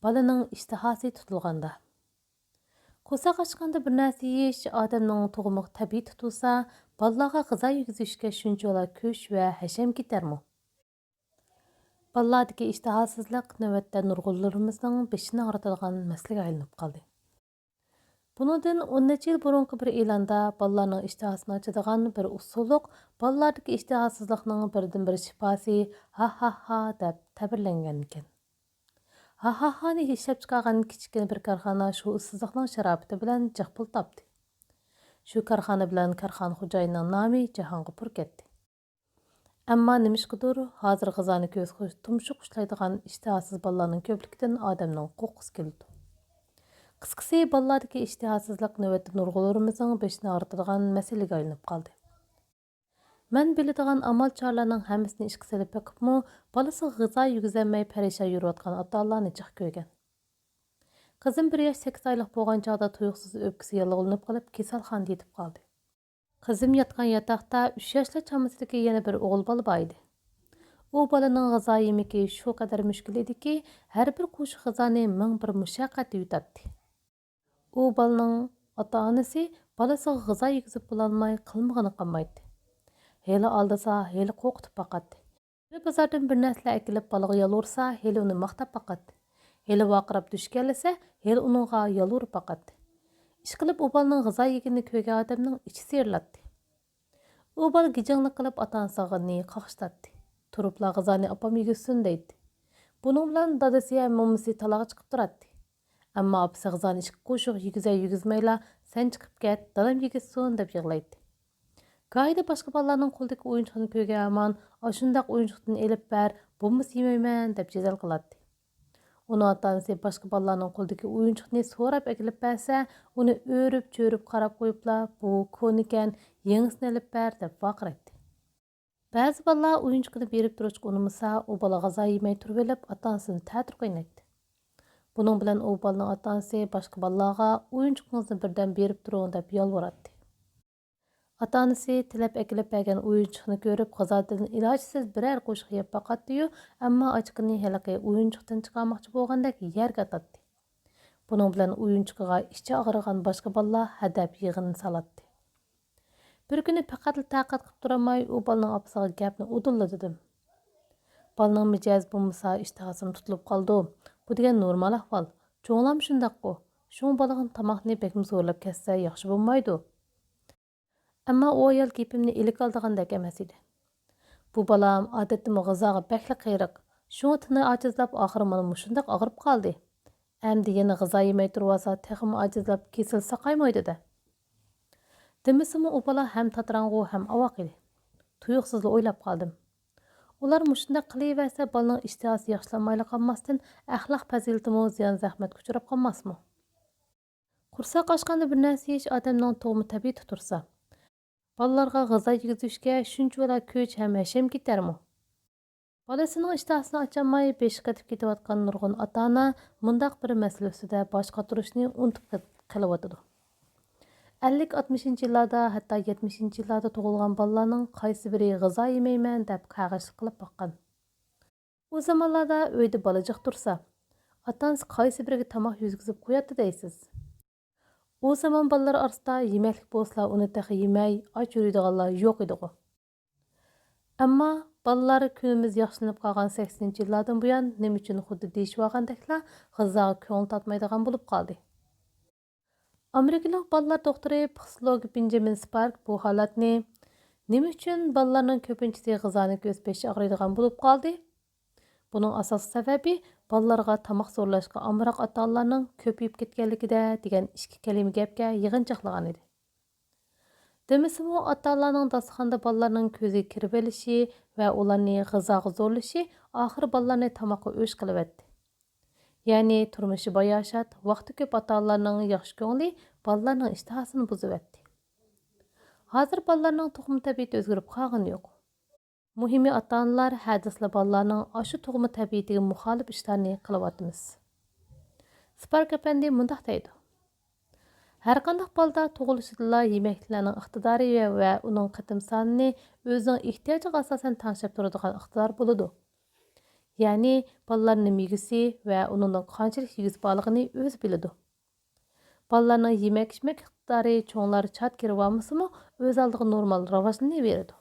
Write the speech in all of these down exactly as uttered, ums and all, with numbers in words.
بالىنىڭ ئىشتىھاسى تۇتۇلغاندا. قورساق ئاچقاندا بىر نەرسە يېيىش ئادەمنىڭ تۇغۇمىغا تەبىئىي تۇتۇلسا، بالىلارغا غىزا يېگۈزۈشكە شۇنچىۋالا كۈچ ۋە ھەشەم كېتەرمۇ؟ بالىلاردىكى ئىشتىھاسىزلىق نۆۋەتتە نۇرغۇنلىرىمىزنىڭ بېشىنى ئاغرىتىدىغان مەسىلىگە ئايلىنىپ قالدى. بۇنىڭدىن ئون نەچچە يىل بۇرۇنقى بىر ئېلاندا بالىلارنىڭ ئىشتىھاسىنى ئاچىدىغان بىر ئۇسسۇللۇق، بالىلاردىكى ئىشتىھاسىزلىقنىڭ بىردىنبىر شىپاسى، ھا ھا ھا دەپ تەبىرلەنگەنىكەن. ھا ھا ھانى ئىشلەپچىقارغان كىچىككىنە بىر كارخانا شۇ ئۇسسۇزلۇقنىڭ شاراپىتى بىلەن جىق پۇل تاپتى. شۇ كارخانا بىلەن كارخانا خوجايىنىنىڭ نامى جاھانغا پۇر كەتتى. ئەمما نېمىشقىدۇر، ھازىر غىزانى كۆز قويۇپ تۇمشۇق ئۇشلايدىغان ئىشتىھاسىز بالىلارنىڭ كۆپلۈكىدىن ئادەمنىڭ قورققۇسى كېلىدۇ. قىسقىسى، بالىلاردىكى ئىشتىھاسىزلىق نۆۋەتتە نۇرغۇنلىرىمىزنىڭ بېشىنى ئاغرىتىدىغان مەسىلىگە ئايلىنىپ قالدى. مەن بىلىدىغان ئامال-چارىلەرنىڭ ھەممىسىنى ئىشقا سېلىپ بېقىپمۇ، بالىسىغا غىزا يېگۈزەلمەي پەرىشان يۈرۈۋاتقان ئاتا-ئانىلارنى جىق كۆرگەن. قىزىم بىر ياش سەككىز ئايلىق بولغان چاغدا تۇيۇقسىز ئۆپكىسى ياللۇغلىنىپ قېلىپ، كېسەلخانىدا يېتىپ قالدى. قىزىم ياتقان ياتاقتا ئۈچ ياشلار چامىسىدىكى يەنە بىر ئوغۇل بالا بار ئىدى. ئۇ بالىنىڭ غىزا يېمىكى شۇ قەدەر مۈشكۈل ئىدىكى، ھەر بىر قوشۇق غىزانى مىڭ بىر مۇشەققەتتە يۇتاتتى. ئۇ بالىنىڭ ئاتا-ئانىسى بالىسىغا غىزا يېگۈزۈپ بولالماي قىلمىغىنى قالمايتتى. ھېلى ئالدىسا، ھېلى قورقۇتۇپ باقاتتى. ھېلى بازاردىن بىر نەرسىلەر ئەكېلىپ بالىغا يالۋۇرسا، ھېلى ئۇنى ماختاپ باقاتتى. ھېلى ۋارقىراپ دۈشكەنلىسە، ھېلى ئۇنىڭغا يالۋۇرۇپ باقاتتى. ئىشقىلىپ، ئۇ بالىنىڭ غىزا يېگىنىنى كۆرگەن ئادەمنىڭ ئىچى سىيرىلاتتى. ئۇ بالا گىجىڭلىق قىلىپ ئاتا-ئانىسىغا نى قاقشىتاتتى. تۇرۇپلا غىزانى ئاپام يېگۈزسۇن دەيتتى. بۇنىڭ بىلەن دادىسى ھەم مومىسى تالاغا چىقىپ تۇراتتى. ئەمما ئاپىسى غىزانى ئىككى قوشۇق يېگۈزە يېگۈزمەيلا، سەن چىقىپ كەت، دادام يېگۈزسۇن دەپ يىغلايتتى. گاھىدا باشقا بالىلارنىڭ قولىدىكى ئويۇنچۇقنى كۆرگەن ھامان، ئاشۇنداق ئويۇنچۇقتىن ئېلىپ بەر، بولمىسا يېمەيمەن دەپ جېدەل قىلاتتى. ئۇنىڭ ئاتا-ئانىسى باشقا بالىلارنىڭ قولىدىكى ئويۇنچۇقنى سوراپ ئەكېلىپ بەرسە، ئۇنى ئۆرۈپ-چۆرۈپ قاراپ قويۇپلا، بۇ كونىكەن، يېڭىسىنى ئېلىپ بەر دەپ ۋارقىرايتتى. بەزى بالىلار ئويۇنچۇقىنى بېرىپ تۇرۇشقا ئۇنىمىسا، ئۇ بالا غىزا يېمەي تۇرۇۋېلىپ، ئاتا-ئانىسىنى تەتۈر قىينايتتى. بۇنىڭ بىلەن ئۇ بالىنىڭ ئاتا-ئانىسى باشقا بالىلارغا ئويۇنچۇقىڭىزنى بىردەم بېرىپ تۇرۇڭ دەپ يالۋۇراتتى. ئاتا-ئانىسى تىلەپ ئەكېلىپ بەرگەن ئويۇنچۇقنى كۆرۈپ، غىزادىن ئىلاجسىز بىرەر قوشۇق يەپ باقاتتى-يۇ، ئەمما ئاچىقىنى ھېلىقى ئويۇنچۇقتىن چىقارماقچى بولغاندەك يەرگە ئاتاتتى. بۇنىڭ بىلەن ئويۇنچۇقىغا ئىچى ئاغرىغان باشقا بالىلار ھەدەپ يىغىنى سالاتتى. بىر كۈنى پەقەتلا تاقەت قىلىپ تۇرالماي، ئۇ بالىنىڭ ئاپىسىغا گەپنى ئۇدۇللا دېدىم. بالىنىڭ مىجەزى بولمىسا، ئىشتىھاسىمۇ تۇتۇلۇپ قالىدۇ. بۇ دېگەن نورمال ئەھۋال. چوڭلارمۇ شۇنداققۇ. شۇڭا بالىغا تاماقنى بەكمۇ زورلاپ كەتسە ياخشى بولمايدۇ. ئەمما ئۇ ئايال گېپىمنى ئىلىك ئالىدىغاندەك ئەمەس ئىدى. بۇ بالام ئادەتتىمۇ غىزاغا بەكلا قېرىق. شۇڭا تېنى ئاجىزلاپ، ئاخىرى مانا مۇشۇنداق ئاغرىپ قالدى. ئەمدى يەنە غىزا يېمەي تۇرۇۋالسا، تېخىمۇ ئاجىزلاپ، كېسىلى ساقايمايدۇ-دە. دېمىسىمۇ، ئۇ بالا ھەم تاتىراڭغۇ، ھەم ئاۋاق ئىدى. تۇيۇقسىزلا ئويلاپ قالدىم. ئۇلار مۇشۇنداق قىلىۋەرسە، بالىنىڭ ئىشتىھاسى ياخشىلانمايلا قالماستىن، ئەخلاق پەزىلىتىمۇ زىيان-زەخمەتكە ئۇچراپ قالماسمۇ؟ قورساق ئاچقاندا بىر نەرسە يېيىش ئادەمنىڭ تۇغما تەبىئىتى تۇرسا، بالىلارغا غىزا يېگۈزۈشكە شۇنچىۋالا كۈچ ھەم ھەشەم كېتەرمۇ؟ بالىسىنىڭ ئىشتىھاسىنى ئاچالماي بېشى قېتىپ كېتىۋاتقان نۇرغۇن ئاتا-ئانا مۇنداق بىر مەسىلە ئۈستىدە باش قاتۇرۇشنى ئۇنتۇپ قېلىۋاتىدۇ. ئەللىك، ئاتمىشىنچى يىللاردا، ھەتتا يەتمىشىنچى يىللاردا تۇغۇلغان بالىلارنىڭ قايسى بىرى غىزا يېمەيمەن دەپ قەغەشلىك قىلىپ باققان. ئۇ زامانلاردا ئۆيدە بالا جىق تۇرسا، ئاتا-ئانىسى قايسى بىرىگە تاماق يېگۈزۈپ قوياتتى دەيسىز؟ ئۇ زامان بالىلار ئارىسىدا يېمەكلىك بولسىلا ئۇنى تېخى يېمەي، ئاچ يۈرىدىغانلار يوق ئىدىغۇ. ئەمما بالىلار كۈنىمىز ياخشىلىنىپ قالغان سەكسىنىنچى يىللاردىن بۇيان نېمە ئۈچۈن خۇددى دېيىشىۋالغاندەكلا غىزاغا كۆڭۈل تارتمايدىغان بولۇپ قالدى؟ ئامېرىكىلىق بالىلار دوختۇرى پسىخولوگ بېنجامىن سپارك بۇ ھالەتنى، نېمە ئۈچۈن بالىلارنىڭ كۆپىنچىسى غىزانى كۆرسە بېشى ئاغرىيدىغان بولۇپ قالدى؟ بۇنىڭ ئاساسلىق سەۋەبى بالىلارغا تاماق زورلاشقا ئامراق ئاتا-ئانىلارنىڭ كۆپىيىپ كەتكەنلىكىدە دېگەن ئىككى كەلىمە گەپكە يىغىنچاقلىغان ئىدى. دېمىسىمۇ، ئاتا-ئانىلارنىڭ داستىخاندا بالىلارنىڭ كۆزىگە كىرىۋېلىشى ۋە ئۇلارنى غىزاغا زورلىشى ئاخىرى بالىلارنى تاماققا ئۆچ قىلىۋەتتى. يەنى تۇرمۇشى باياشات، ۋاقتى كۆپ ئاتا-ئانىلارنىڭ ياخشى كۆڭلى بالىلارنىڭ ئىشتىھاسىنى بۇزۇۋەتتى. ھازىر بالىلارنىڭ تۇغما تەبىئىتى ئۆزگىرىپ قالغىنى يوق. مۇھىمى، ئاتا-ئانىلار ھە دېسىلا بالىلارنىڭ ئاشۇ تۇغما تەبىئىتىگە مۇخالىپ ئىشلارنى قىلىۋاتىمىز. سپارك ئەپەندى مۇنداق دەيدۇ: ھەرقانداق بالىدا تۇغۇلۇشىدىلا يېمەكلىكلەرنىڭ ئىقتىدارى ۋە ئۇنىڭ قېتىم سانىنى ئۆزىنىڭ ئېھتىياجىغا ئاساسەن تەڭشەپ تۇرىدىغان ئىقتىدار بولىدۇ. يەنى بالىلار نېمە يېگۈسى ۋە ئۇنىڭدىن قانچىلىك يېگۈسى بارلىقىنى ئۆزى بىلىدۇ. بالىلارنىڭ يېمەك-ئىچمەك ئىقتىدارى چوڭلار چات كىرىۋالمىسىمۇ، ئۆز ئالدىغا نورمال راۋاجلىنىۋېرىدۇ.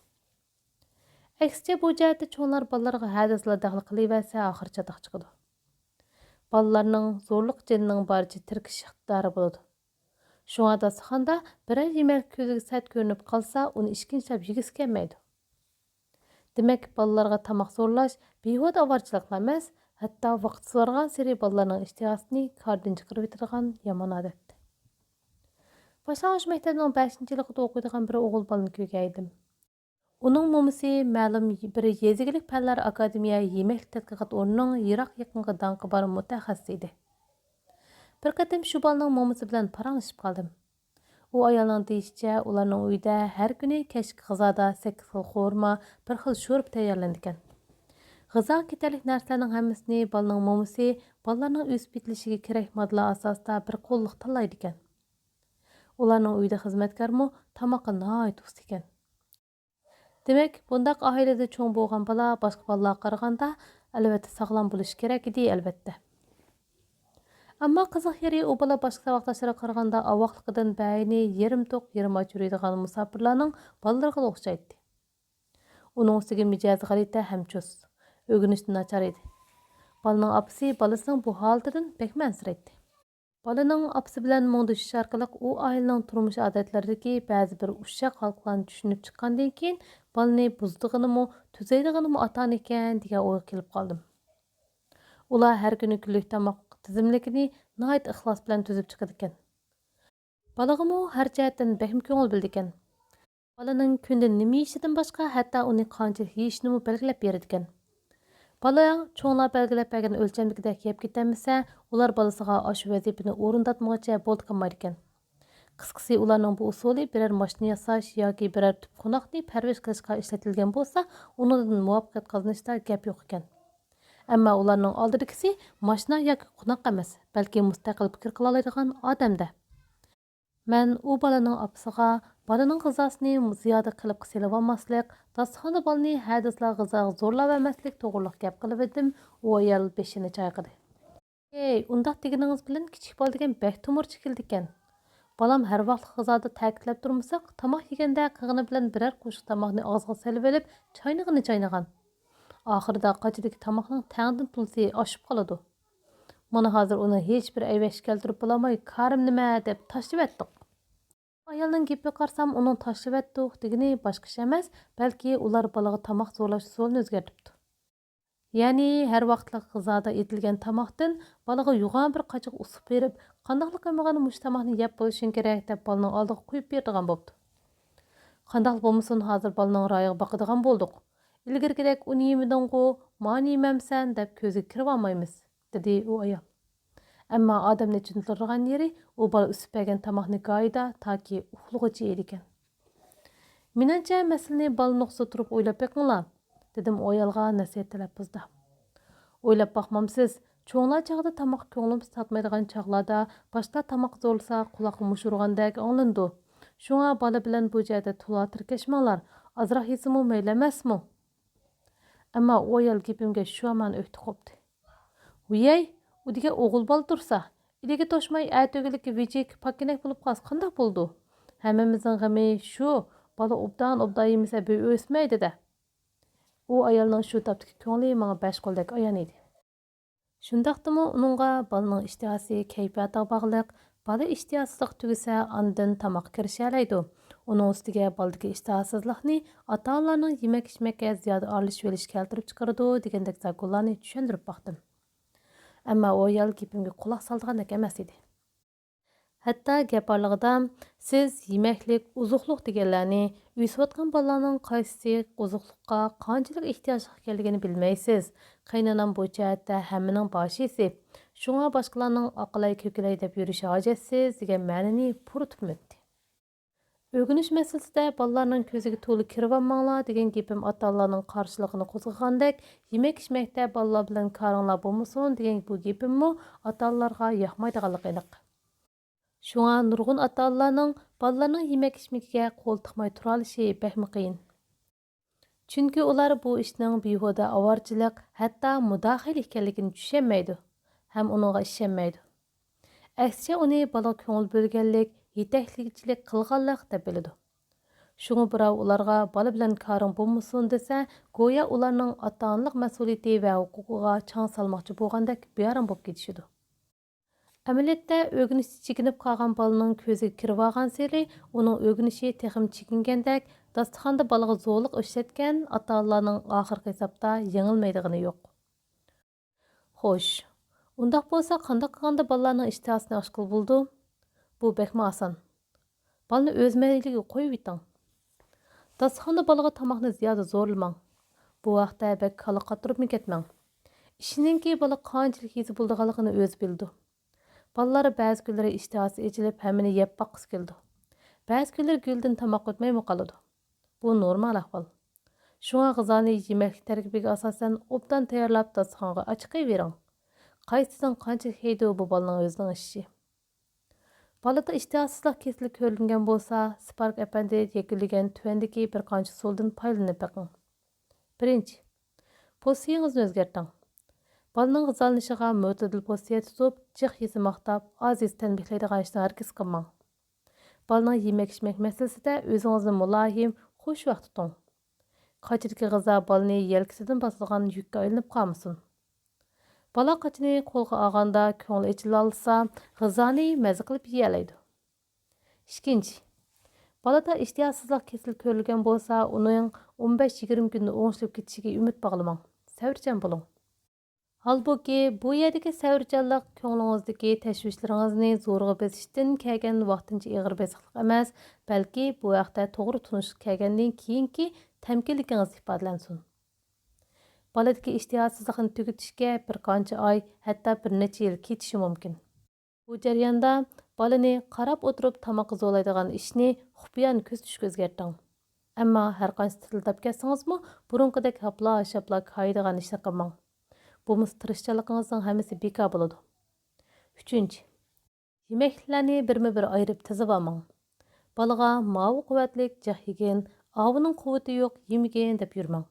ئەكسىچە، بۇ جەھەتتە چوڭلار بالىلارغا ھە دېسىلا دەخلى قىلىۋەرسە، ئاخىرى چاتاق چىقىدۇ. بالىلارنىڭ زورلۇق جېنىنىڭ بارىچە تېرىكىش ئىقتىدارى بولىدۇ. شۇڭا داستىخاندا بىرەر يېمەك كۆزىگە سەت كۆرۈنۈپ قالسا، ئۇنى ئىشكىنچىلەپ يېگۈسى كەلمەيدۇ. دېمەك، بالىلارغا تاماق زورلاش بىھۇدە ئاۋارىچىلىقلا ئەمەس، ھەتتا ۋاقىت بارغانسېرى بالىلارنىڭ ئىشتىھاسىنى كاردىن چىقىرىۋېتىدىغان يامان ئادەت. باشلانغۇچ مەكتەپنىڭ بەشىنچى يىللىقىدا ئوقۇيدىغان بىر ئوغۇل بالىنى كۆرگەن ئىدىم. ئۇنىڭ مومىسى مەلۇم بىر يېزا ئىگىلىك پەنلەر ئاكادېمىيە يېمەكلىك تەتقىقات ئورنىنىڭ يىراق يېقىنغا داڭقى بار مۇتەخەسسىسى ئىدى. بىر قېتىم شۇ بالىنىڭ مومىسى بىلەن پاراڭلىشىپ قالدىم. ئۇ ئايالنىڭ دېيىشىچە، ئۇلارنىڭ ئۆيىدە ھەر كۈنى كەچلىك غىزادا سەككىز خىل خورما، بىر خىل شورپا تەييارلىنىدىكەن. غىزاغا كېتەرلىك نەرسىلەرنىڭ ھەممىسىنى بالىنىڭ مومىسى بالىلارنىڭ ئۆسۈپ يېتىلىشىگە كېرەك ماددىلار ئاساسىدا بىر قوللۇق تاللايدىكەن. ئۇلارنىڭ ئۆيىدە خىزمەتكارمۇ تاماققا ناھايىتى ئۇستا ئىكەن. دېمەك، بۇنداق ئائىلىدە چوڭ بولغان بالا باشقا بالىلارغا قارىغاندا، ئەلۋەتتە، ساغلام بولۇشى كېرەك ئىدى، ئەلۋەتتە. ئەمما قىزىق يېرى، ئۇ بالا باشقا ساۋاقداشلىرىغا قارىغاندا ئاۋاقلىقىدىن بەئەينى يېرىم توق، يېرىم ئاچ يۈرىدىغان مۇساپىرلارنىڭ بالىلىرىغا ئوخشايتتى. ئۇنىڭ ئۈستىگە مىجەزى غەلىتە ھەم چۇس. ئۆگىنىشتە ناچار ئىدى. بالىنىڭ ئاپىسى بالىسىنىڭ بۇ ھالىتىدىن بەكمۇ ئەنسىرەيتتى. بالىنىڭ ئاپىسى بىلەن مۇڭدىشىش ئارقىلىق ئۇ ئائىلىنىڭ تۇرمۇش ئادەتلىرىدىكى بەزى بىر ئۇششاق ھالقىلارنى چۈشىنىپ چىققاندىن كېيىن، بالىنى بۇزىدىغىنىمۇ، تۈزەيدىغىنىمۇ ئاتا-ئانا ئىكەن، دېگەن ئويغا كېلىپ قالدىم. ئۇلار ھەر كۈنى كۈنلۈك تاماق تىزىملىكىنى ناھايىتى ئىخلاس بىلەن تۈزۈپ چىقىدىكەن. بالىغىمۇ ھەر جەھەتتىن بەكمۇ كۆڭۈل بۆلىدىكەن. بالىنىڭ كۈندە نېمە يېيىشىدىن باشقا، ھەتتا ئۇنى قانچىلىك يېيىشىنىمۇ بەلگىلەپ بېرىدىكەن. بالا چوڭلار بەلگىلەپ بەرگەن ئۆلچەمدىكىدەك يەپ كېتەلمىسە، ئۇلار بالىسىغا ئاشۇ ۋەزىپىنى ئورۇنداتمىغۇچە بولدى قىلمايدىكەن. قىسقىسى، ئۇلارنىڭ بۇ ئۇسۇلى بىرەر ماشىنا ياساش ياكى بىرەر تۈپ قوناقنى پەرۋىش قىلىشقا ئىشلىتىلگەن بولسا، ئۇنىڭدىن مۇۋەپپەقىيەت قازىنىشتا گەپ يوق ئىكەن. ئەمما ئۇلارنىڭ ئالدىدىكىسى ماشىنا ياكى قوناق ئەمەس، بەلكى مۇستەقىل پىكىر قىلالايدىغان ئادەمدە. مەن ئۇ بالىنىڭ ئاپىسىغا بالىنىڭ غىزاسىنى زىيادە قېلىپقا سېلىۋالماسلىق، داستىخاندا بالىنى ھە دېسىلا غىزاغا زورلاۋەرمەسلىك توغرۇلۇق گەپ قىلىۋىدىم، ئۇ ئايال بېشىنى چايقىدى. ھەي، ئۇنداق دېگىنىڭىز بىلەن كىچىك بالا دېگەن بەك تومۇرچى كېلىدىكەن. بالام ھەر ۋاقىتلىق غىزادا تەكىتلەپ تۇرمىساق، تاماق يېگەندە قىغىنى بىلەن بىرەر قوشۇق تاماقنى ئاغزىغا سېلىۋېلىپ، چاينىغىنى چاينىغان. ئاخىرىدا قاچىدىكى تاماقنىڭ تەڭدىن تولىسى ئاشىپ قالىدۇ. مانا ھازىر ئۇنى ھېچبىر ئەيۋەشكە كەلتۈرۈپ بولالماي، كارىم نېمە دەپ تاشلىۋەتتۇق. ئايالنىڭ گېپىگە قارىسام، ئۇنىڭ تاشلىۋەتتۇق دېگىنى باشقا ئىش ئەمەس، بەلكى ئۇلار بالىغا تاماق زورلاش ئۇسۇلىنى ئۆزگەرتىپتۇ. يەنى ھەر ۋاقىتلىق غىزادا ئېتىلگەن تاماقتىن بالىغا يوغان بىر قاچىغا ئۇسۇپ بېرىپ، قانداقلا قىلمىغىن مۇشۇ تاماقنى يەپ بولۇشۇڭ كېرەك دەپ بالىنىڭ ئالدىغا قويۇپ بېرىدىغان بوپتۇ. قانداقلا بولمىسۇن، ھازىر بالىنىڭ رايىغا باقىدىغان بولدۇق. ئىلگىرىكىدەك ئۇنى يېمىدىڭغۇ، مانى يېمەمسەن دەپ كۆزىگە كىرىۋالمايمىز، دېدى ئۇ ئايال. ئەمما ئادەمنى ئېچىندۇرىدىغان يېرى، ئۇ بالا ئۈسۈپ بەرگەن تاماقنى گاھىدا تاكى ئۇخلىغۇچە يەيدىكەن. مېنىڭچە، مەسىلىنى بالا نۇقتىسىدا تۇرۇپ ئويلاپ بېقىڭلار، دېدىم ئۇ ئايالغا نەسىھەت تەلەپپۇزدا. ئويلاپ باقمامسىز، چوڭلار چاغدا تاماققا كۆڭلىمىز تارتمايدىغان چاغلاردا باشقىلار تاماققا زورلىسا، قۇلاققا مۇش ئۇرغاندەك ئاڭلىنىدۇ. شۇڭا بالا بىلەن بۇ جەھەتتە تولا تىركەشمەڭلار، ئازراق يېسىمۇ مەيلى ئەمەسمۇ؟ ئەمما ئۇ ئايال گېپىمگە شۇ ھامان ئۆكتە قوپتى. ۋىيەي، ئۇ دېگەن ئوغۇل بالا تۇرسا، ئىلىگە توشماي ئەتە ئۆگۈنلۈككە ۋىجىك، پاككىنەك بولۇپ قالسا قانداق بولىدۇ؟ ھەممىمىزنىڭ غېمى شۇ، بالا ئوبدان ئوبدان يېمىسە بۆي ئۆسمەيدۇ-دە. ئۇ ئايالنىڭ شۇ تاپتىكى كۆڭلى ماڭا بەش قولدەك ئايان ئىدى. شۇنداقتىمۇ ئۇنىڭغا بالىنىڭ ئىشتىھاسى كەيپىياتىغا باغلىق، بالا ئىشتىھاسىزلىق تۈگىسە، ئاندىن تاماققا كىرىشەلەيدۇ. ئۇنىڭ ئۈستىگە بالىدىكى ئىشتىھاسىزلىقنى ئاتا-ئانىلارنىڭ يېمەك-ئىچمەككە زىيادە ئارىلىشىۋېلىشى كەلتۈرۈپ چىقىرىدۇ دېگەندەك زاكونلارنى چۈشەندۈرۈپ باقتىم. ئەمما ئۇ ئايال گېپىمگە قۇلاق سالىدىغاندەك ئەمەس ئىدى. ھەتتا گەپ ئارىلىقىدا، سىز يېمەكلىك، ئوزۇقلۇق دېگەنلەرنى، ئۆسۈۋاتقان بالىلارنىڭ قايسىسى ئوزۇقلۇققا قانچىلىك ئېھتىياجلىق ئىكەنلىكىنى بىلمەيسىز. قېيىنئانام بۇ جەھەتتە ھەممىنىڭ باشىسى. شۇڭا باشقىلارنىڭ ئاقىلاي-كۆكىلەي دەپ يۈرۈشى ھاجەتسىز دېگەن مەنىنى پۇرىتىپ ئۆتتى. ئۆگىنىش مەسىلىسىدە بالىلارنىڭ كۆزىگە تولا كىرىۋالماڭلار دېگەن گېپىم ئاتا-ئانىلارنىڭ قارشىلىقىنى قوزغىغاندەك، يېمەك-ئىچمەكتە بالىلار بىلەن كارىڭلار بولمىسۇن دېگەن بۇ گېپىممۇ ئاتا-ئانىلارغا ياقمايدىغانلىقى ئېنىق. شۇڭا نۇرغۇن ئاتا-ئانىلارنىڭ بالىلارنىڭ يېمەك-ئىچمىكىگە قول تىقماي تۇرالىشى بەكمۇ قىيىن. چۈنكى ئۇلار بۇ ئىشنىڭ بىھۇدە ئاۋارىچىلىك، ھەتتا مۇداخىلە ئىكەنلىكىنى چۈشەنمەيدۇ ھەم ئۇنىڭغا ئىشەنمەيدۇ. ئەكسىچە، ئۇنى بالىغا كۆڭۈل بۆلگەنلىك، يېتەكلىگۈچىلىك قىلغانلىق دەپ بىلىدۇ. شۇڭا بىراۋ ئۇلارغا «بالا بىلەن كارىڭ بولمىسۇن» دېسە، گويا ئۇلارنىڭ ئاتا-ئانىلىق مەسئۇلىيىتى ۋە ھوقۇقىغا چاڭ سالماقچى بولغاندەك بىئارام بولۇپ كېتىشىدۇ. ئەمەلىيەتتە، ئۆگىنىشتە چېكىنىپ قالغان بالىنىڭ كۆزىگە كىرىۋالغانسېرى ئۇنىڭ ئۆگىنىشى تېخىمۇ چېكىنگەندەك، داستىخاندا بالىغا زورلۇق ئىشلەتكەن ئاتا-ئانىلارنىڭ ئاخىرقى ھېسابتا يېڭىلمەيدىغىنى يوق. خوش، ئۇنداق بولسا قانداق قىلغاندا بالىلارنىڭ ئىشتىھاسىنى ئاچقىلى بولىدۇ؟ بۇ بەكمۇ ئاسان. بالىنى ئۆز مەيلىگە قويۇۋېتىڭ. داستىخاندا بالىغا تاماقنى زىيادە زورلىماڭ. بۇ ھەقتە بەك كاللا قاتۇرۇپمۇ كەتمەڭ. ئىشىنىڭكى، بالا قانچىلىك يېسە بولىدىغانلىقىنى ئۆزى بىلىدۇ. بالىلار بەزى كۈنلىرى ئىشتىھاسى ئېچىلىپ، ھەممىنى يەپ باققۇسى كېلىدۇ. بەزى كۈنلىرى گۈلدىن تاماق ئۆتمەيمۇ قالىدۇ. بۇ نورمال ئەھۋال. شۇڭا غىزانى يېمەكلىك تەركىبىگە ئاساسەن ئوبدان تەييارلاپ داستىخانغا ئاچىقىۋېرىڭ. قايسىسىنىڭ قانچىلىك يەيدۇ، بۇ بالىنىڭ ئۆزىنىڭ ئىشى. بالىدا ئىشتىھاسىزلىق كېسىلى كۆرۈلگەن بولسا، سپارك ئەپەندى يەكۈنلىگەن تۆۋەندىكى بىر قانچە ئۇسۇلدىن پايدىلىنىپ بېقىڭ. بىرىنچى، پوزىتسىيىڭىزنى ئۆزگەرتىڭ. بالىنىڭ غىزالىنىشىغا مۆتىدىل پوزىتسىيە تۇتۇپ، جىق يېسە ماختاپ، ئاز يېسە تەنبىھلەيدىغان ئىشنى ھەرگىز قىلماڭ. بالىنىڭ يېمەك-ئىچمەك مەسىلىسىدە ئۆزىڭىزنى مۇلايىم، خۇشۋاق تۇتۇڭ. قاچىدىكى غىزا بالىنى يەلكىسىدىن باسىدىغان يۈككە ئايلىنىپ قالمىسۇن. بالا قاچىنى قولغا ئالغاندا كۆڭلى ئېچىلالىسا، غىزانى مەززە قىلىپ يېيەلەيدۇ. ئىككىنچى، بالىدا ئىشتىھاسىزلىق كېسىلى كۆرۈلگەن بولسا، ئۇنىڭ ئون بەش يىگىرمە كۈندە ئوڭشىلىپ كېتىشىگە ئۈمىد باغلىماڭ. سەۋرچان بولۇڭ. ھالبۇكى، بۇ يەردىكى سەۋرچانلىق كۆڭلىڭىزدىكى تەشۋىشلىرىڭىزنى زورىغا بېسىشتىن كەلگەن ۋاقتىنچە ئېغىر بېسىقلىق ئەمەس، بەلكى بۇ ھەقتە توغرا تونۇشقا كەلگەندىن كېيىنكى تەمكىنلىكىڭىزدە ئىپادىلەنسۇن. بالىدىكى ئىشتىھاسىزلىقنى تۈگىتىشكە بىر قانچە ئاي، ھەتتا بىر نەچچە يىل كېتىشى مۇمكىن. بۇ جەرياندا بالىنى قاراپ ئولتۇرۇپ تاماققا زورلايدىغان ئىشنى خۇپىيانە كۆزىتىشكە ئۆزگەرتىڭ. ئەمما ھەرقانچە تىتىلداپ كەتسىڭىزمۇ، بۇرۇنقىدەك ھاپلا-شاپلا كايىدىغان ئىشنى قىلماڭ. بولمىسا تىرىشچانلىقىڭىزنىڭ ھەممىسى بىكار بولىدۇ. ئۈچىنچى، يېمەكلىكلەرنى بىرمۇ بىر ئايرىپ تىزىۋالماڭ. بالىغا «ماۋۇ قۇۋۋەتلىك، جىق يېگىن، ئاۋۇنىڭ قۇۋۋىتى يوق، يېمىگىن» دەپ يۈرمەڭ.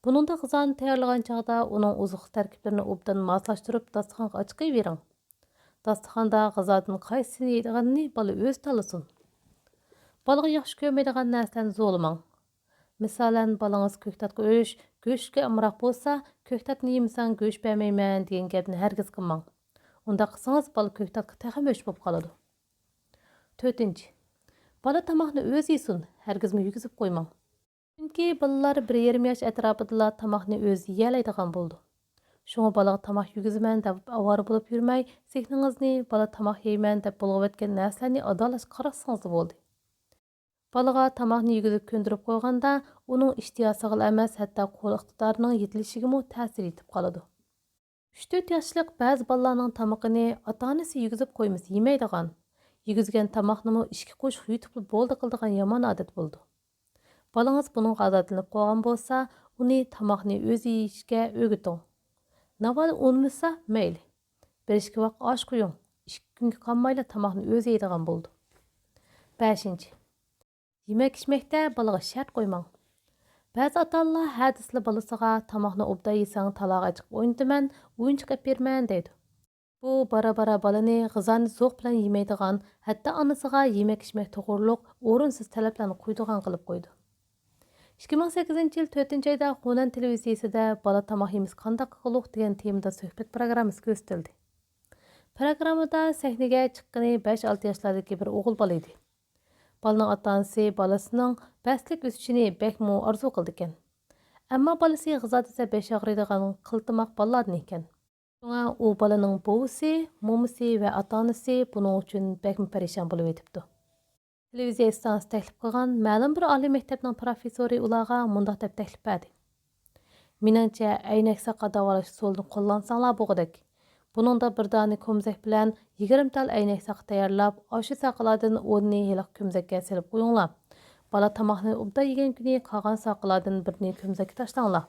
بۇنىڭدا غىزانى تەييارلىغان چاغدا ئۇنىڭ ئوزۇقلۇق تەركىبلىرىنى ئوبدان ماسلاشتۇرۇپ، داستىخانغا ئاچىقىۋېرىڭ. داستىخاندا غىزادىن قايسىسىنى يەيدىغىنىنى بالا ئۆزى تاللىسۇن. بالىغا ياخشى كۆرمەيدىغان نەرسىلەرنى زورلىماڭ. مىسالەن، بالىڭىز كۆكتاتقا ئۆچ، گۆشكە ئامراق بولسا، «كۆكتاتنى يېمىسەڭ، گۆش بەرمەيمەن» دېگەن گەپنى ھەرگىز قىلماڭ. ئۇنداق قىلسىڭىز، بالا كۆكتاتقا تېخىمۇ ئۆچ بولۇپ قالىدۇ. تۆتىنچى، بالا تاماقنى ئۆزى يېسۇن، ھەرگىزمۇ يېگۈزۈپ قويماڭ. چۈنكى بالىلار بىر يېرىم ياش ئەتراپىدىلا تاماقنى ئۆزى يېيەلەيدىغان بولىدۇ. شۇڭا بالىغا تاماق يېگۈزىمەن دەپ ئاۋارە بولۇپ يۈرمەي، زېھنىڭىزنى بالا تاماق يەيمەن دەپ بۇلغىۋەتكەن نەرسىلەرنى ئادالاشقا قاراتسىڭىزلا بولدى. بالىغا تاماقنى يېگۈزۈپ كۆندۈرۈپ قويغاندا، ئۇنىڭ ئىشتىياسىغىلا ئەمەس، ھەتتا قول ئىقتىدارىنىڭ يېتىلىشىگىمۇ تەسىر يېتىپ قالىدۇ. ئۈچ-تۆت ياشلىق بەزى بالىلارنىڭ تامىقىنى ئاتا-ئانىسى يېگۈزۈپ قويمىسا يېمەيدىغان، يېگۈزگەن تاماقنىمۇ ئىككى قوشۇق يۇتۇپلا بولدى قىلىدىغان يامان ئادەت بولىدۇ. بالىڭىز بۇنىڭغا ئادەتلىنىپ قالغان بولسا، ئۇنى تاماقنى ئۆزى يېيىشكە ئۆگىتىڭ. ناۋادا ئۇنىمىسا، مەيلى، بىر-ئىككى ۋاق ئاش قويۇڭ، ئىككى كۈنگە قالمايلا تاماقنى ئۆزى يەيدىغان بولىدۇ. بەشىنچى، يېمەك-ئىچمەكتە بالىغا شەرت قويماڭ. بەزى ئاتا-ئانىلار ھە دېسىلا بالىسىغا «تاماقنى ئوبدان يېسەڭ، تالاغا چىقىپ ئوينىتىمەن، ئويۇنچۇق ئەپ بېرىمەن» دەيدۇ. بۇ بارا-بارا بالىنى غىزانى زوق بىلەن يېمەيدىغان، ھەتتا ئانىسىغا يېمەك-ئىچمەك توغرۇلۇق ئورۇنسىز تەلەپلەرنى قويىدىغان قىلىپ قويىدۇ. ئىككى مىڭ سەككىزىنچى يىل تۆتىنچى ئايدا خۇنەن تېلېۋىزىيىسىدە «بالا تاماق يېمىسە قانداق قىلغۇلۇق» دېگەن تېمىدا سۆھبەت پروگراممىسى كۆرسىتىلدى. پروگراممىدا سەھنىگە چىققىنى بەش-ئالتە ياشلاردىكى بىر ئوغۇل بالا ئىدى. بالىنىڭ ئاتا-ئانىسى بالىسىنىڭ بەستلىك ئۆسۈشىنى بەكمۇ ئارزۇ قىلىدىكەن. ئەمما بالىسى غىزا دېسە بېشى ئاغرىيدىغان قىلتىماق بالىلاردىن ئىكەن. شۇڭا ئۇ بالىنىڭ بوۋىسى، مومىسى ۋە ئاتا-ئانىسى بۇنىڭ ئۈچۈن بەكمۇ پەرىشان بولۇۋېتىپتۇ. تېلېۋىزىيە ئىستانسىسى تەكلىپ قىلغان مەلۇم بىر ئالىي مەكتەپنىڭ پروفېسسورى ئۇلارغا مۇنداق دەپ تەكلىپ بەردى: «مېنىڭچە، ئەينەك ساقا داۋالاش ئۇسۇلىنى قوللانساڭلار بولغۇدەك. بۇنىڭدا بىر دانە كومزەك بىلەن يىگىرمە تال ئەينەك ساقا تەييارلاپ، ئاشۇ ساقىلاردىن ئونىنى ھېلىقى كومزەككە سېلىپ قويۇڭلار. بالا تاماقنى ئوبدان يېگەن كۈنى قالغان ساقىلاردىن بىرنى كومزەككە تاشلاڭلار.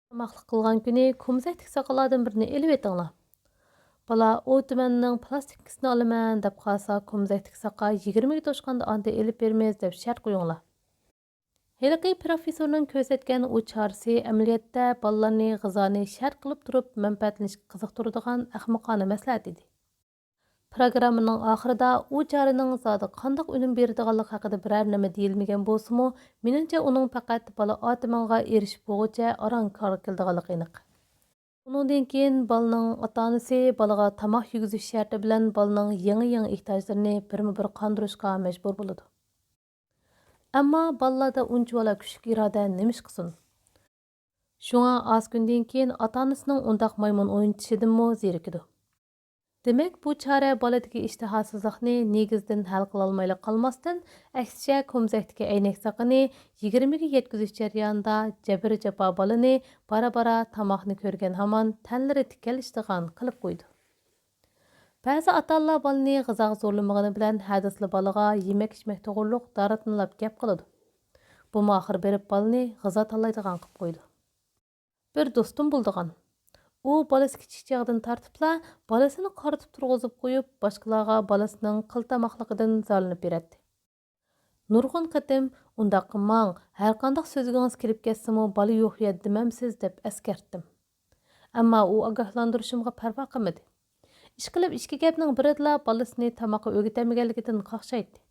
تاماقلىق قىلغان كۈنى كومزەكتىكى ساقىلاردىن بىرنى ئېلىۋېتىڭلار. بالا ئۇ تۈمەننىڭ پىلاستىنكىسىنى ئالىمەن دەپ قالسا، كومزەكتىكى ساقا يىگىرمىگە توشقاندا ئاندىن ئېلىپ بېرىمىز دەپ شەرت قويۇڭلار.» ھېلىقى پروفېسسورنىڭ كۆرسەتكەن ئۇ چارىسى ئەمەلىيەتتە بالىلارنى غىزانى شەرت قىلىپ تۇرۇپ مەنپەئەتلىنىشكە قىزىقتۇرىدىغان ئەخمىقانە مەسلىھەت ئىدى. پروگراممىنىڭ ئاخىرىدا ئۇ چارىنىڭ زادى قانداق ئۈنۈم بېرىدىغانلىقى ھەققىدە بىرەر نېمە دېيىلمىگەن بولسىمۇ، مېنىڭچە ئۇنىڭ پەقەت بالا ئاتىمىنغا ئېرىشىپ بولغۇچە ئاران كارغا كېلىدىغانلىقى ئېنىق. ئۇنىڭدىن كېيىن بالىنىڭ ئاتا-ئانىسى بالىغا تاماق يېگۈزۈش شەرتى بىلەن بالىنىڭ يېڭى-يېڭى ئېھتىياجلىرىنى بىرمۇ-بىر قاندۇرۇشقا مەجبۇر بولىدۇ. ئەمما بالىلاردا ئۇنچىۋالا كۈچلۈك ئىرادە نېمىش قىلسۇن؟ شۇڭا ئاز كۈندىن كېيىن ئاتا-ئانىسىنىڭ ئۇنداق مايمۇن ئوينىتىشىدىنمۇ زېرىكىدۇ. دېمەك، بۇ چارە بالىدىكى ئىشتىھاسىزلىقنى نېگىزدىن ھەل قىلالمايلا قالماستىن، ئەكسىچە، كومزەكتىكى ئەينەك ساقىنى يىگىرمىگە يەتكۈزۈش جەريانىدا جەبىر-جاپا بالىنى بارا-بارا تاماقنى كۆرگەن ھامان تەنلىرى تىكەنلىشىدىغان قىلىپ قويىدۇ. بەزى ئاتا-ئانىلار بالىنى غىزاغا زورلىمىغىنى بىلەن ھە دېسىلا بالىغا يېمەك-ئىچمەك توغرۇلۇق دارىتىنلاپ گەپ قىلىدۇ. بۇمۇ ئاخىرى بېرىپ بالىنى غىزا تاللايدىغان قىلىپ قويىدۇ. بىر دوستۇم بولىدىغان. ئۇ بالىسى كىچىك چېغىدىن تارتىپلا بالىسىنى قارىتىپ تۇرغۇزۇپ قويۇپ، باشقىلارغا بالىسىنىڭ قىلتاماقلىقىدىن زارلىنىپ بېرەتتى. نۇرغۇن قېتىم «ئۇنداق قىلماڭ، ھەرقانداق سۆزىگىڭىز كېلىپ كەتسىمۇ بالا يوق يەردە دېمەمسىز» دەپ ئەسكەرتتىم. ئەمما ئۇ ئاگاھلاندۇرۇشۇمغا پەرۋا قىلمىدى. ئىشقىلىپ، ئىككى گەپنىڭ بىرىدىلا بالىسىنى تاماققا ئۆگىتەلمىگەنلىكىدىن قاقشايتتى.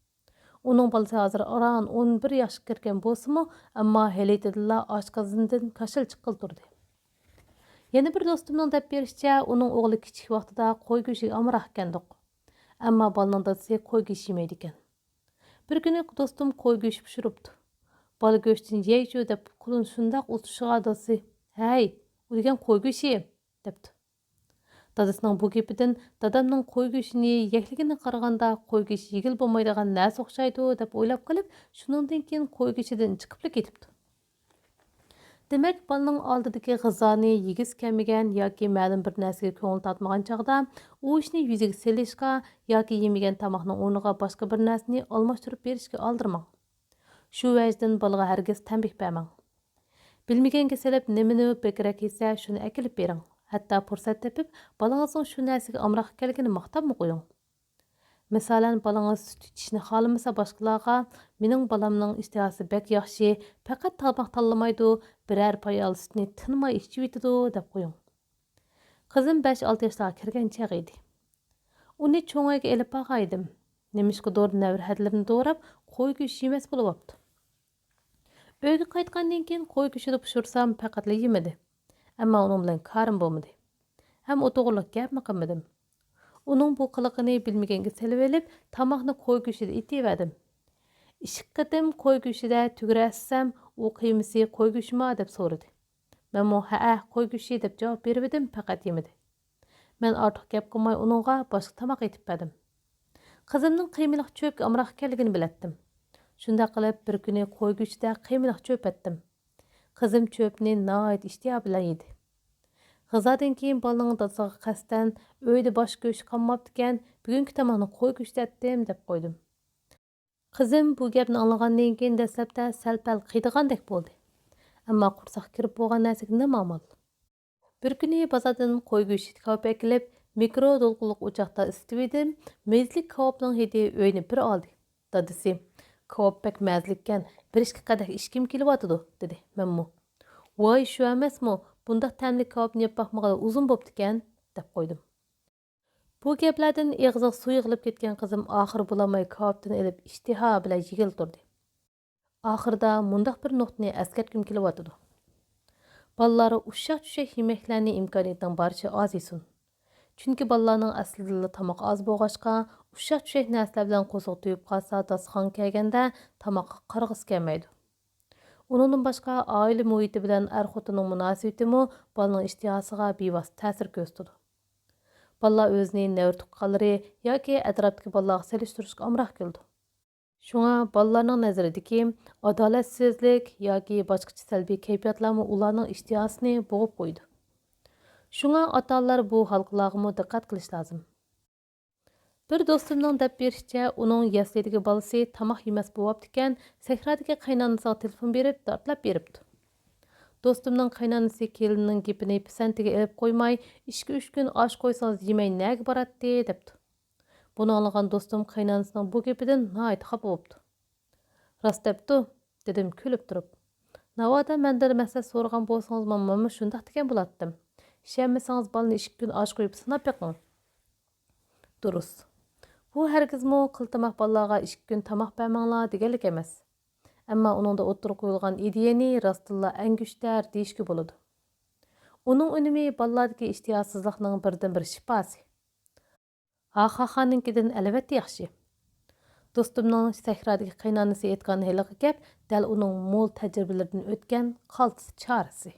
ئۇنىڭ بالىسى ھازىر ئاران ئون بىر ياشقا كىرگەن بولسىمۇ، ئەمما ھېلىتىدىنلا ئاشقازىنىدىن كاشىلا چىققىلى تۇردى. يەنە بىر دوستۇمنىڭ دەپ بېرىشىچە، ئۇنىڭ ئوغلى كىچىك ۋاقتىدا قوي گۆشىگە ئامراق ئىكەندۇق. ئەمما بالىنىڭ دادىسى قوي گۆشى يېمەيدىكەن. بىر كۈنى دوستۇم قوي گۆشى پىشۇرۇپتۇ. «بالا گۆشتىن يەيچۇ» دەپ قولىنى شۇنداق ئۇزىتىشىغا دادىسى: «ھەي، ئۇ دېگەن قوي گۆشى!» دەپتۇ. دادىسىنىڭ بۇ گېپىدىن دادامنىڭ قوي گۆشىنى يەكلىگىنىگە قارىغاندا قوي گۆشى يېگىلى بولمايدىغان نەرسە ئوخشايدۇ دەپ ئويلاپ قېلىپ، شۇنىڭدىن كېيىن قوي گۆشىدىن چىقىپلا كېتىپتۇ. دېمەك، بالىنىڭ ئالدىدىكى غىزانى يېگۈسى كەلمىگەن ياكى مەلۇم بىر نەرسىگە كۆڭلى تارتمىغان چاغدا، ئۇ ئىشنى يۈزىگە سېلىشقا ياكى يېمىگەن تاماقنىڭ ئورنىغا باشقا بىر نەرسىنى ئالماشتۇرۇپ بېرىشكە ئالدىرىماڭ. شۇ ۋەجدىن بالىغا ھەرگىز تەنبىھ بەرمەڭ. بىلمىگەنگە سېلىپ، نېمىنى بەكرەك يېسە، شۇنى ئەكېلىپ بېرىڭ. ھەتتا پۇرسەت تېپىپ، بالىڭىزنىڭ شۇ نەرسىگە ئامراق ئىكەنلىكىنى ماختاپمۇ قويۇڭ. مىسالەن، بالىڭىز سۈت ئىچىشنى خالىمىسا باشقىلارغا، «مېنىڭ بالامنىڭ ئىشتىھاسى بەك ياخشى، پەقەت تاماق تاللىمايدۇ، بىرەر پىيالە سۈتنى تىنماي ئىچىۋېتىدۇ» دەپ قويۇڭ. قىزىم بەش-ئالتە ياشلارغا كىرگەن چېغى ئىدى. ئۇنى چوڭ ئۆيگە ئېلىپ بارغانىدىم. نېمىشقىدۇر نەۋرە-ھەدىلىرىنى دوراپ، قوي گۆشى يېمەس بولۇۋاپتۇ. ئۆيگە قايتقاندىن كېيىن قوي گۆشىدە پىشۇرسام، پەقەتلا يېمىدى. ئەمما ئۇنىڭ بىلەن كارىم بولمىدى. ھەم ئۇ توغرىلىق گەپمۇ قىلمىدىم. ئۇنىڭ بۇ قىلىقىنى بىلمىگەنگە سېلىۋېلىپ، تاماقنى قوي گۆشىدە ئېتىۋەردىم. ئىككى قېتىم قوي گۆشىدە تۈگرەتسەم، ئۇ قىيمىسى قوي گۆشىما دەپ سورىدى. مەنمۇ ھەئە، قوي گۆشى دەپ جاۋاب بېرىۋىدىم، پەقەت يېمىدى. مەن ئارتۇق گەپ قىلماي ئۇنىڭغا باشقا تاماق ئېتىپ بەردىم. قىزىمنىڭ قىيمىلىق چۆپكە ئامراق ئىكەنلىكىنى بىلەتتىم. شۇنداق قىلىپ، بىر كۈنى قوي گۆشىدە قىيمىلىق چۆپ ئەتتىم. قىزىم چۆپنى ناھايىتى ئىشتىيا بىلەن يېدى. غىزادىن كېيىن بالىنىڭ دادىسىغا قەستەن، «ئۆيدە باشقا گۆش قالماپتىكەن، بۈگۈنكى تاماقنى قوي گۆشىدە ئەتتىم» دەپ قويدۇم. قىزىم بۇ گەپنى ئاڭلىغاندىن كېيىن دەسلەپتە سەل-پەل قىيىدىغاندەك بولدى. ئەمما قورساققا كىرىپ بولغان نەرسىگە نېمە ئامال؟ بىر كۈنى بازاردىن قوي گۆشى كاۋاپ ئەكېلىپ، مىكرو دولقۇنلۇق ئوچاقتا ئىسسىتىۋىدىم، مېزىلىك كاۋاپنىڭ ھىدى ئۆينى بىر ئالدى. دادىسى: «كاۋاپ بەك مەززىلىككەن، بىر ئىككى قەدەھ ئىچكۈم كېلىۋاتىدۇ» دېدى. مەنمۇ: «ۋاي، شۇ ئەمەسمۇ، بۇنداق تەملىك كاۋاپنى يەپ باقمىغىلى ئۇزۇن بوپتىكەن» دەپ قويدۇم. بۇ گەپلەردىن ئېغىزىغا سۇ يىغىلىپ كەتكەن قىزىم ئاخىرى بولالماي كاۋاپتىن ئېلىپ ئىشتىھا بىلەن يېگىلى تۇردى. ئاخىرىدا مۇنداق بىر نۇقتىنى ئەسكەرتكۈم كېلىۋاتىدۇ. بالىلار ئۇششاق-چۈششەك يېمەكلەرنى ئىمكانىيەتنىڭ بارىچە ئاز يېسۇن. چۈنكى بالىلارنىڭ ئەسلىدىنلا تاماق ئاز بولغاچقا، ئۇششاق-چۈششەك نەرسىلەر بىلەن قورسىقى تويۇپ قالسا، داستىخانغا كەلگەندە تاماققا قارىغۇسى كەلمەيدۇ. ئۇنىڭدىن باشقا، ئائىلە مۇھىتى بىلەن ئەر-خوتۇننىڭ مۇناسىۋىتىمۇ بالىنىڭ ئىشتىھاسىغا بىۋاسىتە تەسىر كۆرسىتىدۇ. بالىلار ئۆزىنى نەۋرە تۇغقانلىرى ياكى ئەتراپتىكى بالىلارغا سېلىشتۇرۇشقا ئامراق كېلىدۇ. شۇڭا بالىلارنىڭ نەزىرىدىكى ئادالەتسىزلىك ياكى باشقىچە سەلبىي كەيپىياتلارمۇ ئۇلارنىڭ ئىشتىھاسىنى بوغۇپ قويىدۇ. شۇڭا ئاتا-ئانىلار بۇ ھالقىلارغىمۇ دىققەت قىلىش لازىم. بىر دوستۇمنىڭ دەپ بېرىشىچە، ئۇنىڭ يەسلىدىكى بالىسى تاماق يېمەس بوۋاپتىكەن، سەھرادىكى قاينانىسىغا تېلېفون بېرىپ، دارتلاپ بېرىپتۇ. دوستۇمنىڭ قاينانىسى كېلىنىنىڭ گېپىنى پىسەنتىگە ئېلىپ قويماي، «ئىككى-ئۈچ كۈن ئاش قويسىڭىز يېمەي نەگە باراتتى؟» دەپتۇ. بۇنى ئاڭلىغان دوستۇم قاينانىسىنىڭ بۇ گېپىدىن ناھايىتى خاپا بوپتۇ. «راست دەپتۇ، دېدىم كۈلۈپ تۇرۇپ. ناۋادا مەندىن مەسلىھەت سورىغان بولسىڭىزمۇ مەنمۇ شۇنداق دېگەن بولاتتىم. ئىشەنمىسىڭىز بالىنى ئىككى كۈن ئاچ قويۇپ سىناپ بېقىڭ. دۇرۇس. بۇ ھەرگىزمۇ قىلتىماق بالىلارغا ئىككى كۈن تاماق بەرمەڭلار دېگەنلىك ئەمەس. ئەمما ئۇنىڭدا ئوتتۇرىغا قويۇلغان ئىدىيەنى راستتىنلا ئەڭگۈشتەر دېيىشكە بولىدۇ. ئۇنىڭ ئۈنۈمى بالىلاردىكى ئىشتىھاسىزلىقنىڭ بىردىنبىر شىپاسى. ھاخاخانىڭكىدىن ئەلۋەتتە ياخشى. دوستۇمنىڭ سەھرادىكى قېيىنئانىسى ئېيتقان ھېلىقى گەپ دەل ئۇنىڭ مول تەجرىبىلىرىدىن ئۆتكەن قالتىس چارىسى.